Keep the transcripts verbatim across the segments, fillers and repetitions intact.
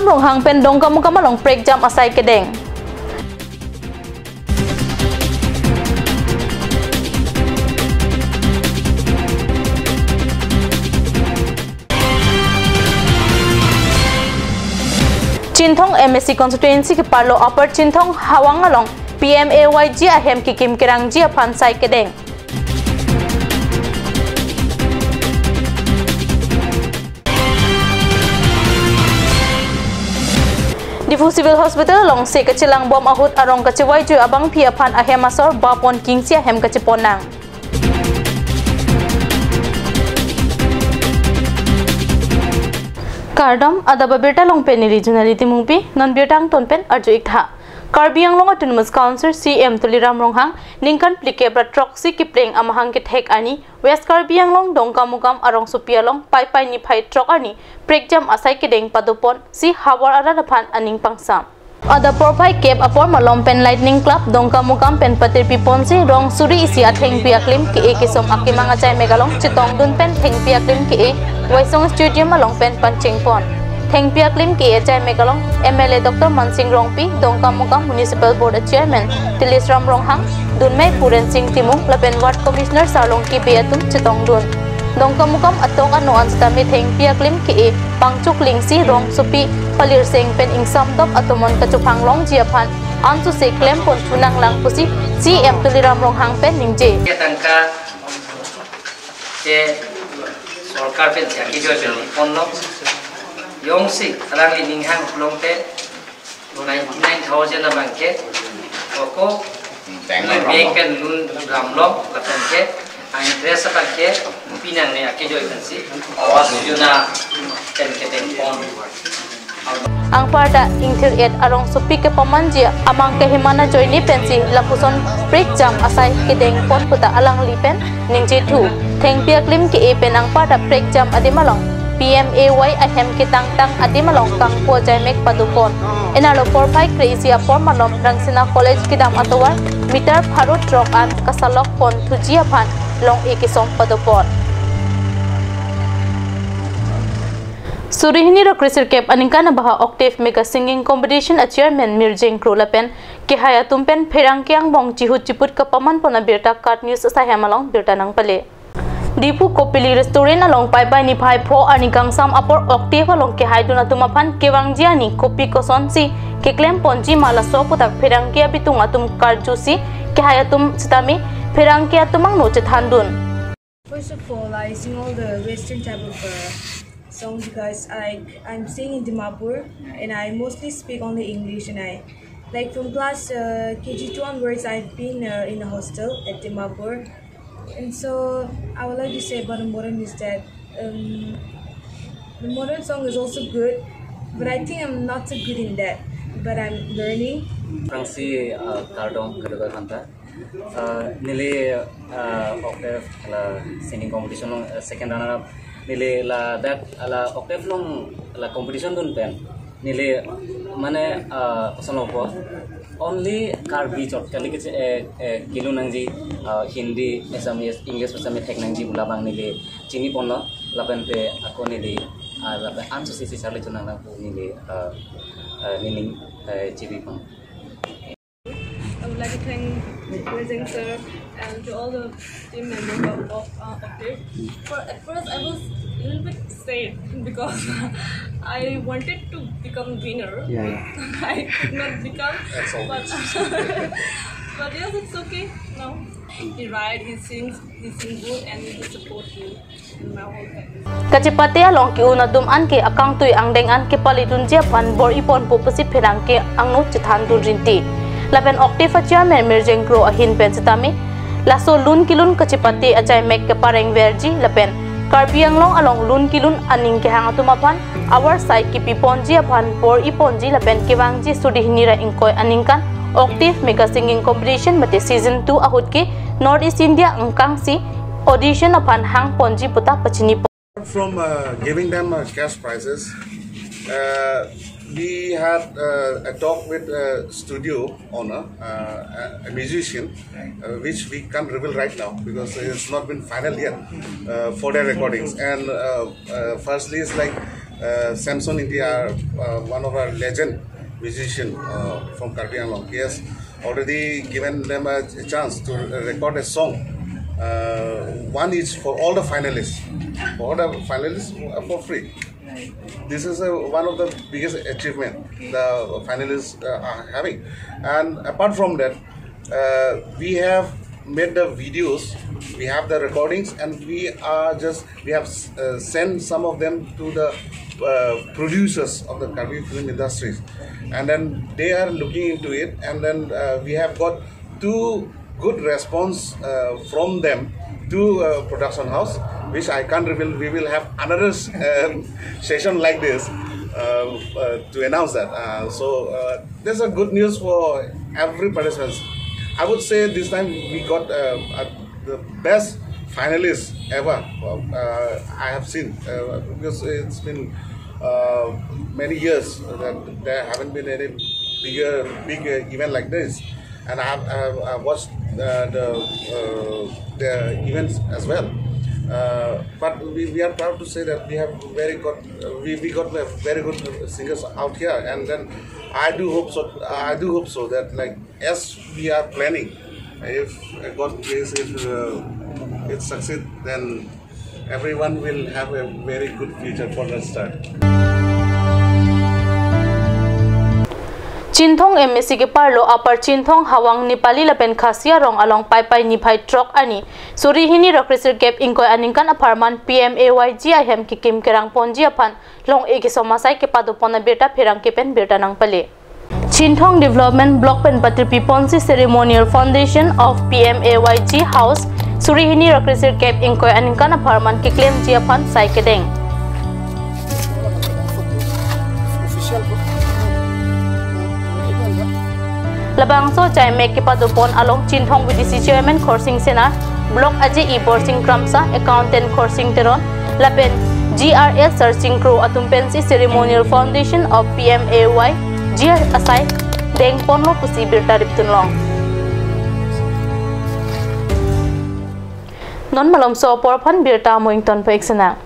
Ronghang pen Dongkamukam along prekjam asai kedeng. Chinthong M A C constituency keparlo Upper Chinthong Hawang along P M A Y G ahem kekim kerangji aphan sai kedeng. Diphu Civil Hospital alongsi kachelangbom ahut arong kachewaijui abangpi aphan ahem asor bapon kingsi ahem kachepon nang. Kardom, adap abirta along pen neli Junali Timungpi, non birta angton pen arju-ik tha. Karbi Anglong Autonomous Council C E M Tuliram Ronghang ningkan phlikep ra throksi kepleng amahang kethek arni West Karbi Anglong Dongkamukam arongsopi along Paipai niphai throk arni prekjam asai kedeng padoponsi havar arat aphan aning pangsam. Adap porphai kep apor malom pen Lightning Club Dongkamukam pen patirpi ponsi rong suri isi athengpi aklim ke-e kesom akemang achaimek along chetongdun pen thengpi aklim ke-e Waisong Stadium along pen panchengpon. Thengpi aklim ke-e achaimek along M L A Doctor Mansing Rongpi, Dongkamukam Municipal Board Chairman Tilisram Ronghang, Dunmei Puren Sing Timung lapen Ward Commissioner Sarlongki Bey atum chetongdun. Dongkamukam atok ano an sitame thengpi aklim ke-e pangchuk lingsi rongsopi palirseng pen ingsamdop atomon kachophang longji aphan ansose klempon thunang lang pusi C E M Tuliram Ronghang pen ningje. Ketangka ke sorkar pen siaki joi pen ponlo. Jongsi alangli ninghang pulote ninety nine thousand abang ke, ako bank pen loan ramlo, lapen ke interest abang ke pinangne akejoi pensi Awas Yojana pen kedengpon. Anparta ingthir-et arongsopi kepamanji amang kehimana ajoine pensi lapuson prekjam asai kedengpon puta alangli pen ningje thu. Thengpi aklim ke-e pen anparta prekjam adim along P M A Y ahem ketangtang adim along kangpu achaimek padopon. Inarlo porphai kre-isi apor malom Rangsina College kedam atovar meter pharo throk an kasalok pon thuji aphan long-e kesom padopon. Suri hini ra kresirkep aningkan abaha Octave Mega Singing Competition a Chairman Mirjeng Kro lapen kehai atum pen pherangke angbong chihut chiput kapamanpon abirta KAT News asaihem along birta nangpale. Diphu Kopili Restaurant along Paipai niphai pho arni kangsam apor Octave along kehaidun atum aphan kevangji arni kopi kosonsi keklemponji ma laso aputhak pherangke abitung atum karjusi kehai atum sitame pherangke atum angno chethandun. First of all, I sing all the Western type of uh, songs because I I'm staying in Dimapur and I mostly speak only English and I like from class uh, K G two onwards I've been uh, in a hostel at Dimapur. And so I would like to say about the modern is that um, the modern song is also good, but I think I'm not so good in that. But I'm learning. Aphrangsi uh, kardom kadokave aphanta. Uh, neli uh, Octave la singing competition along uh, second runner up. Neli ladak la Octave along la competition dun pen neli mane uh, koson lo po. Only Karbi chot kali ke eh, eh, kelun nangji uh, Hindi, Assamese, English, Assamese thek nangji pu labang neli chiniponlo lapen te ako neli uh, lapen ansose si charli chonang nang pu neli uh, uh, nening uh, chibipon. I would like to thank Mirjeng sir and to all the team members of, of uh, Octave. For at first, I was a little bit sad because I wanted to become winner. Yeah, yeah. I could not become. That's all. But, but yes, it's okay now. He write, he sings, he sings good, and he support me. Kachepate along ke-un atum an ke akangtui angdeng an kepalidunji aphan bor-iponpo pusi pherangke angno chethandun rinti. Lapen Octave a Chairman Mirjeng Kro ahin pen sitame laso lun kelun kachepate achaimek keparengverji lapen Karbi Anglong along lun kelun aning kehang atum aphan avarsai kepiponji aphan bor-iponji lapen kevangji suri hini ra ingkoi aningkan Octave Mega Singing Competition mate Season two ahut ke North East India angkangsi audition aphan hangponji puta pachinipo. From uh, giving them uh, cash prizes, uh, we had uh, a talk with a studio owner, uh, a, a musician, uh, which we can't reveal right now because it's not been final yet uh, for their recordings. And uh, uh, firstly, it's like Uh, Samson Ingti, our, uh, one of our legend musician, uh, from Karbi Anglong. He has already given them a chance to record a song, uh, one each for all the finalists, for all the finalists, uh, for free. This is, uh, one of the biggest achievement the finalists, uh, are having. And apart from that, uh, we have made the videos, we have the recordings, and we are just, we have, uh, sent some of them to the, uh, producers of the Karbi film industries, and then they are looking into it, and then, uh, we have got two good response, uh, from them to, uh, production house, which I can't reveal. We will have another, um, session like this, uh, uh, to announce that. Uh, so, uh, there's a good news for every participant. I would say this time we got, uh, uh, the best finalists ever, uh, I have seen, uh, because it's been, uh, many years that there haven't been any bigger, big, uh, event like this. And I have, I have, I watched, uh, the, uh, the events as well. Uh, but we, we are proud to say that we have very good, uh, we, we got a very good singers out here. And then I do hope so, I do hope so that, like, as we are planning, if God wills, if, uh, it succeeds, then everyone will have a very good future for the start. Chinthong M A C keparlo Upper Chinthong Hawang Nepali lapen Khasi arong along Paipai niphai throk arni suri hini ra kresirkep ingkoi aningkan apharman P M A Y G ahem kekim kerang ponji aphan long-e kesom asai kepadopon abirta pherangke pen birta nangpale. Chinthong Development Block pen patirpi ponsi Ceremonial Foundation of P M A Y G House suri hini ra kresirkep ingkoi aningkan apharman keklemji aphan sai kedeng. Labangso chaimek kepadopon along Chinthong V D C Chairman Khorsing Senar, Block A J E Borsing Kramsa, Accountant Khorsing Teron, lapen G R S Sersing Kro atum pensi Ceremonial Foundation of P M A Y G asai dengponlo pusi birta riptunlong. Non malomso apor aphan birta amoing tonpo-ik sinang.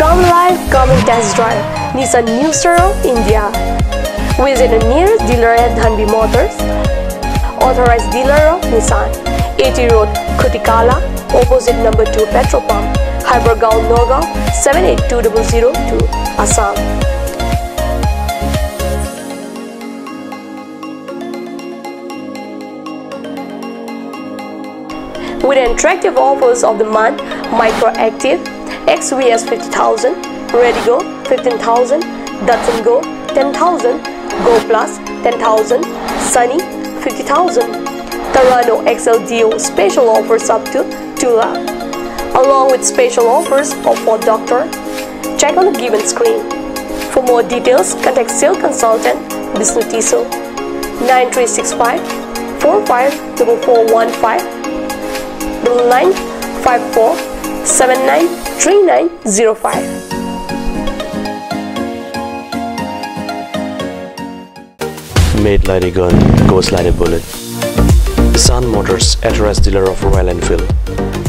Come live, come and test drive Nissan New Star of India. Visit the nearest dealer at Dhanvi Motors, authorized dealer of Nissan, A T Road, Khutikala, opposite number two petrol pump, Hypergaon, Nagaon, seven eight two double zero two, Assam. With attractive offers of the month, Micra Active, X V S fifty thousand, Redigo fifteen thousand, Datsun Go ten thousand, Go Plus ten thousand, Sunny fifty thousand, Terrano X L D O special offers up to two lakh, along with special offers of Ford Doctor. Check on the given screen. For more details, contact sales consultant Bishnu Tisso, nine three six five four five double four one five, double nine five four seven nine three nine zero five. Made like a gun, goes like a bullet. Sun Motors, authorized dealer of Royal Enfield.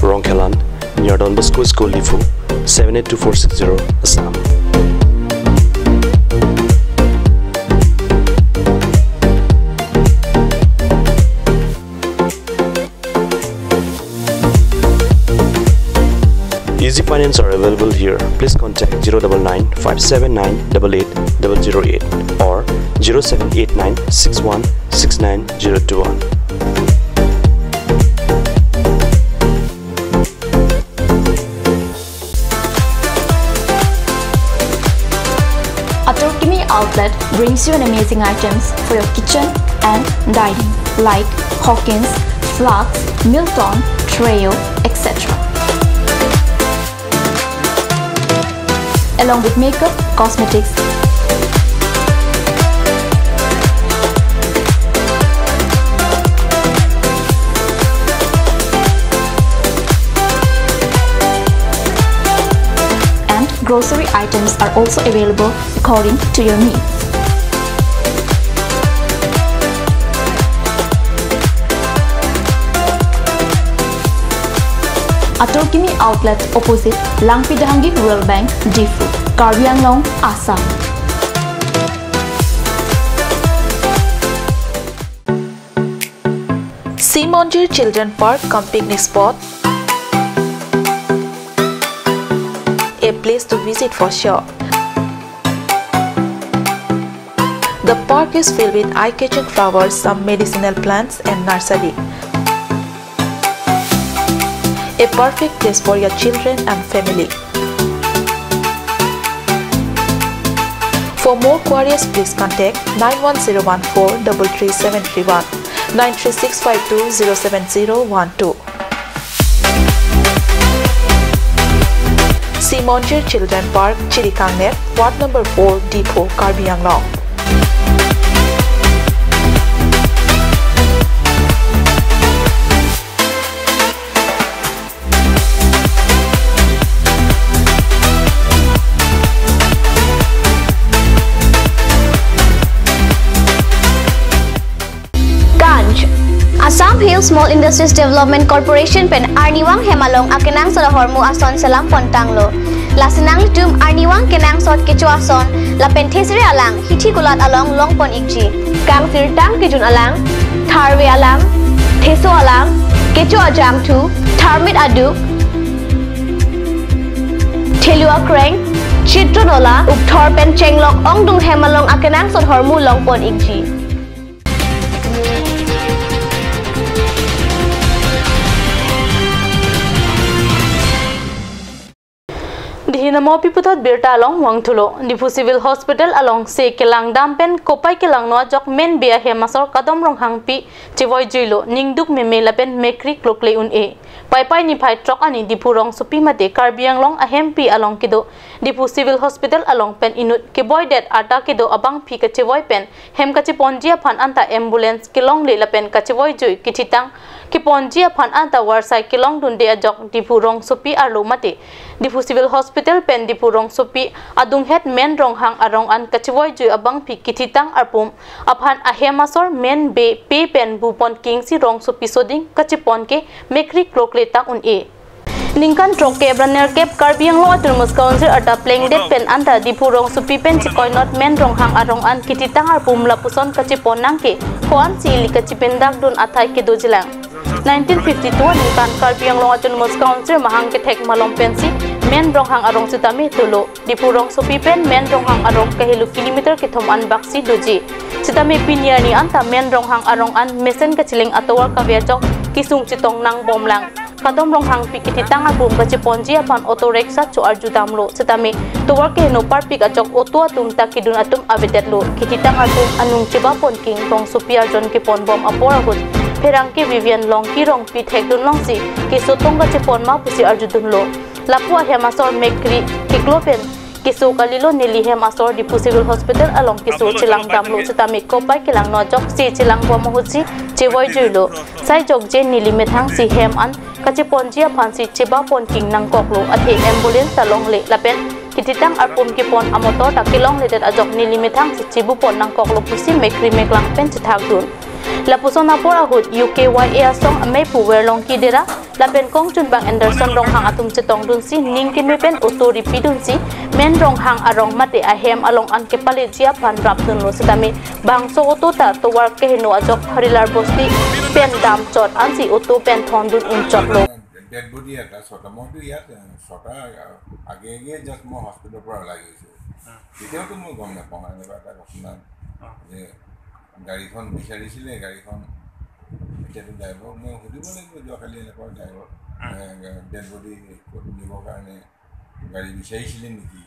Rongkhelan, near Don Bosco School, Diphu, seven eight two four six zero, Assam. Easy finance are available here. Please contact zero double nine five seven nine double eight double zero eight or zero seven eight nine six one six nine zero two one. Atur Kimi Outlet brings you an amazing items for your kitchen and dining, like Hawkins, Flax, Milton, Trio, et cetera. Along with makeup, cosmetics, and grocery items are also available according to your needs. Atur Kimi Outlet, opposite Langpi Dehangi Rural Bank, Diphu, Karbi Anglong, Assam. Simonjir Children Park cum picnic spot, a place to visit for sure. The park is filled with eye-catching flowers, some medicinal plants, and nursery. A perfect place for your children and family. For more queries, please contact nine one zero one four double three seven three one, nine three six five two zero seven zero one two. Simonjir Children Park, Chirikangner, Ward number four, Diphu, Karbi Anglong. Kanj. Assam Hill Small Industries Development Corporation pen arnivang hem along akenangsot ahormu ason selam pon tanglo. Lasi nanglitum arnivang kenangsot kecho ason lapen thesere alang hithi kulat along long pon ikji. Kangsirtang kejun alang, tharve alang, theso alang, kecho ajangthu, tharmit aduk, thelu akreng, chitro nola, ukthor pen chenglok ongdung hem along akenangsot ahormu long pon ikji. Dihi namo pi puthot birta along vangthulo. Diphu Civil Hospital along se kelangdam pen kopai kelangno ajok men be ahem asor Kadom Ronghangpi chevoijuilo, ningduk meme lapen mekri klokle un-e. Paipai niphai throk arni Diphu rongsopi mate Karbi Anglong ahempi along kedo Diphu Civil Hospital along pen inut keboidet arta kedo abangpi kachevoi pen hem kacheponji aphan anta ambulance kelongle lapen kachevoijui kithitang keponji aphan anta varsai kelongdunde ajok Diphu rongsopi arlo mate Diphu Civil Hospital pen Diphu rongsopi adunghet men ronghang arong an kachevoijui abangpi kithitang arpum aphan ahem asor men be pe pen bupon kingsi rongsopi soding kachepon ke mekri klokle ta un-e. Ningkan throk kep ra nerkep Karbi Anglong Autonomous Council arta plengdet pen anta Diphu rongsopi pen chekoinot men ronghang arong an kithitang arpum lapuson kachepon nangke ho-an si ili kachependak dun athai kedojilang. Nineteen fifty-two aningkan Karbi Anglong Autonomous Council mahang kethek malom pensi men ronghang arong sitame dolo. Diphu rongsopi pen men ronghang arong kahelo kilometer kethom anbak si doji. Sitame pini arni anta men ronghang arong an mesen kacheleng atovar kave ajok kesung chetong nangbomlang. Kadom Ronghangpi kithitang arpum kacheponji aphan auto rickshaw cho-arju damlo. Sitame tovar keheno parpik ajok auto atum ta kedun atum avedetlo. Kithitang arpum anung chebapon king rongsopi arjon keponbom apor ahut pherangke Vivian Longki Rongpi thekdun longsi keso tong kachepon ma pusi arjudunlo. Lapu ahem asor mekri keklo pen keso kalilo, neli hem asor Diphu Civil Hospital along keso chelangdamlo sitame kopai kelangno ajoksi chelangbom ahutsi chevoijuilo. Sai jokje neli methang si hem an kacheponji aphansi chebapon king nangkoklo, athe ambulance ta longle lapen kithitang arpum kepon amotor ta kelongledet ajok neli methang si chebupon nangkoklo pusi mekri meklang pen chethakdun. Lapuson apor ahut U K Y A asong ameipu Verlongki Dera lapen kongchunbang Anderson Ronghang atum chetongdunsi ning keme pen auto ripidunsi men ronghang arong mate ahem along an kepaleji aphan rapdunlo sitame bangso auto ta tovar keheno ajok Harilar Bosti pen damchot ansi auto pen thondun unchotlo. Dead body এটা ছটা, মইতো ইয়াত, এ, ছটা, আ, আগে আগে জাষ্ট মই হস্পিটেলৰ পৰা ওলাই গৈছোঁ। তেতিয়াওতো মই গম নাপাওঁ এনেকুৱা এটা ঘটনা যে গাড়ীখন বিচাৰিছিলে, গাড়ীখন এতিয়াতো ড্ৰাইভাৰ মই সুধিব লাগিব, যোৱাকালি এনেকুৱা ড্ৰাইভাৰ, এ, ডেড বডি নিবৰ কাৰণে গাড়ী বিচাৰিছিলে নেকি?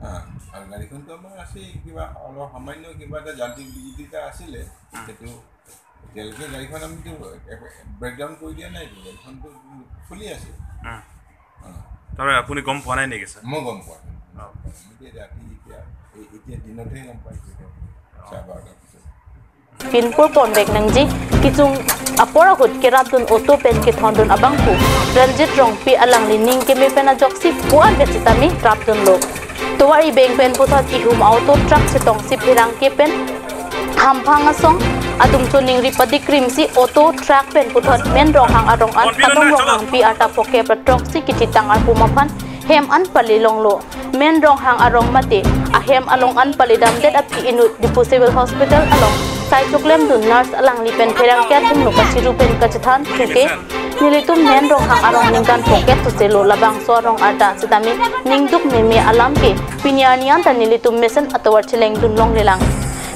হা, আৰু গাড়ীখনতো আমাৰ আছেই, কিবা অলপ সামান্য কিবা এটা যান্ত্ৰিক বিঘ্ন এটা আছিলে, সেইটো এতিয়ালৈকে গাড়ীখন আমিতো ব্ৰেকডাউন কৰি দিয়া নাই, গাড়ীখনতো ফুলি আছে। উম। অ। তাৰমানে আপুনি গম পোৱা নাই নেকি, ছাৰ? মই গম পোৱা নাই। অ। এতিয়া ৰাতি এতিয়া, এই, এতিয়া দিনতহে গম পাইছোঁ, চাৰে বাৰটাৰ পিছত। Pinpur ponvek nangji, kesung apor ahut kerapdun auto pen kethondun abangphu Ranjit Rongpi alangli ning keme pen ajoksi pu-an vet sitame rapdunlo. Tovar ibeng pen puthot ihum auto truck chetongsi pherangke pen hamphang asong atum choningri padikrimsi auto truck pen puthot Men Ronghang arong an Kadom Ronghangpi arta phokep ra throksi kethitang arpum aphan hem an pale longlo. Men Ronghang arong mate ahem along an paledamdet aphi inut Diphu Civil Hospital along sai choklemdun nurse alangli pen pherangke athengno kachiru pen kachethan thuke, nelitum Men Ronghang arong ningkan phokep thuselo, labangso arong arta sitame ningduk meme alam ke pini arni anta nelitum mesen atovar chelengdun longlelang.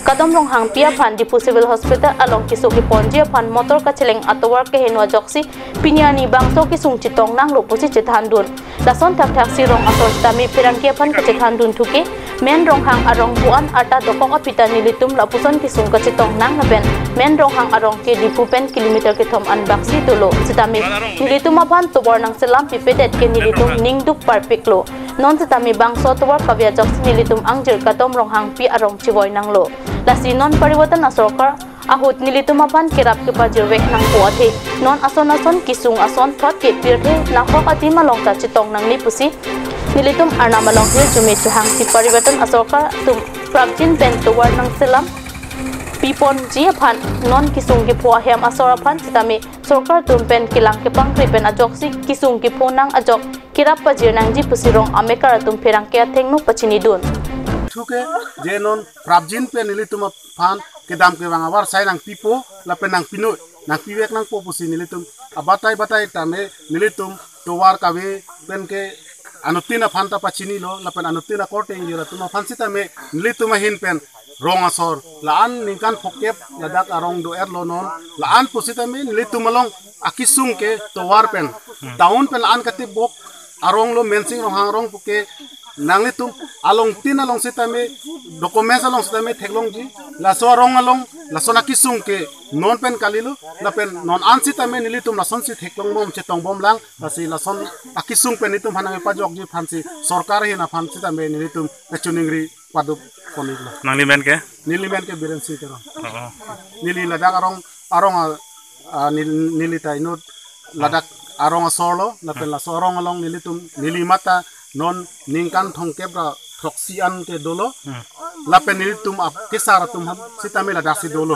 Kadom Ronghangpi aphan Diphu Civil Hospital along keso keponji aphan motor kacheleng atovar keheno ajoksi pini arni bangso kesung chetong nanglo pusi chethandun. Lason thakthaksi rong asor sitame pherangke aphan kachethandun thuke, Men Ronghang arong pu-an arta dokok aphi ta nelitum lapuson kesung kachetong nang lapen Men Ronghang arong ke Diphu pen kilometer kethom anbaksi dolo. Sitame nelitum aphan tovar nangselam pipedet ke nelitum ningduk parpiklo. Non sitame bangso tovar kave ajoksi nelitum angjir Kadom Ronghangpi arong chevoi nanglo. Lasi non parivartan asorkar ahut nelitum aphan kerap kepajirvek nangpo athe non ason ason kesung ason thot ke pirthe nahok adim along ta chetong nangne pusi nelitum arnam along hirjume chehangsi parivartan asorkar atum prapjin pen tovar nangselam piponji aphan non kesung kepho ahem asor aphan sitame sorkar atum pen kelang kepangkri pen ajoksi kesung kepho nang ajok kerap pajir nangji pusi rong amekar atum pherangke athengno pachinidun. Thuke je non prapjin pen nelitum aphan kedam kevang avarsai nangpipo lapen nangpinoi, nangpivek nangpo pusi nelitum abatai batai tame nelitum tovar kave pen ke anuttin aphan ta pachinilo lapen anuttin akorte ingjir atum aphan sitame nelitum ahin pen rong asor la-an ningkan phokep ladak arong do-etlo non, la-an pusitame nelitum along akesung ke tovar pen, town pen la-an katibok arong lo, Mensing Ronghang arong puke nanglitum along tin along sitame documents along sitame theklongji, laso arong along lason akesung ke non pen kalilo lapen non an sitame nelitum lasonsi theklongbom chetongbomlang, lasi lason akesung pen nelitum aphan nangpajokji aphansi sorkar ahin aphan sitame nelitum kachoningri paduk ponlo. Nangli men ke? Neli men ke Biren Sing Teron. Oh. Neli ladak arong, arong a, a, nel-, neli ta inut ladak arong asorlo, lapen laso arong along nelitum, neli mata non ningkan thomkep ra throksi an ke dolo. Hmm. Lapen nelitum ap kesar atum ham sitame ladaksi dolo.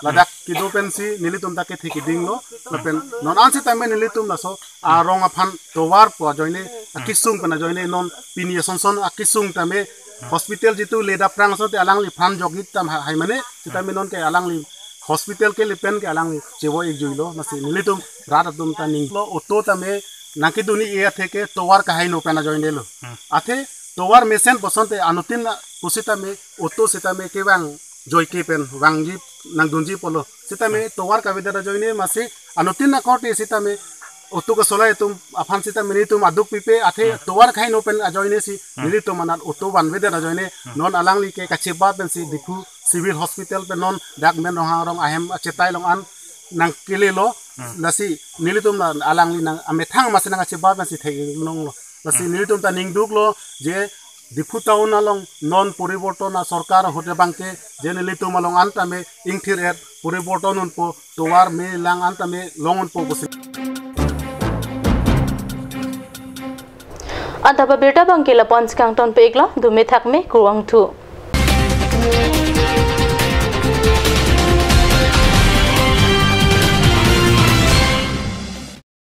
Ladak kedo pensi nelitum ta kethe kedinglo. Lapen non an sitame nelitum laso arong aphan tovar pu ajoine, akesung pen ajoine non pini asonson akesung tame hospital jitu leda prang so te alangliphan jokji tam ha-, hai mane, sitame non ke alangli hospital kele pen ke alangli chevo-ikjuilo, lasi nelitum rat atum ta ninglo auto tame nangkedun-i athe ke tovar kahaino pen ajoinelo. Hmm. Athe tovar mesen bosonte anuttin pusitame auto sitame kevang joike pen vangji nangdunji pulo. Sitame tovar kavedet ajoine masi anuttin akorte sitame auto kasolai atum aphan sitame nelitum aduk pipe athe tovar kahaino pen ajoinesi nelitum anat auto vanvedet ajoine non alangli ke kacheba pensi Diphu Civil Hospital pen non dak Men Ronghang arong ahem achetai along an nangkelelo, lasi nelitum la alangli nang amethang masi nangacheba pensi theklonglo. Lasi nelitum ta ningduklo je Diphu town along non poriborton asorkar ahut abangke je nelitum along an tame ingthir-et poriborton unpo, tovar me lang an tame long unpo pusi. Anta pabirta abangke lapu-ansi kangtonpe-iklo, dome thakme, kurvangthu.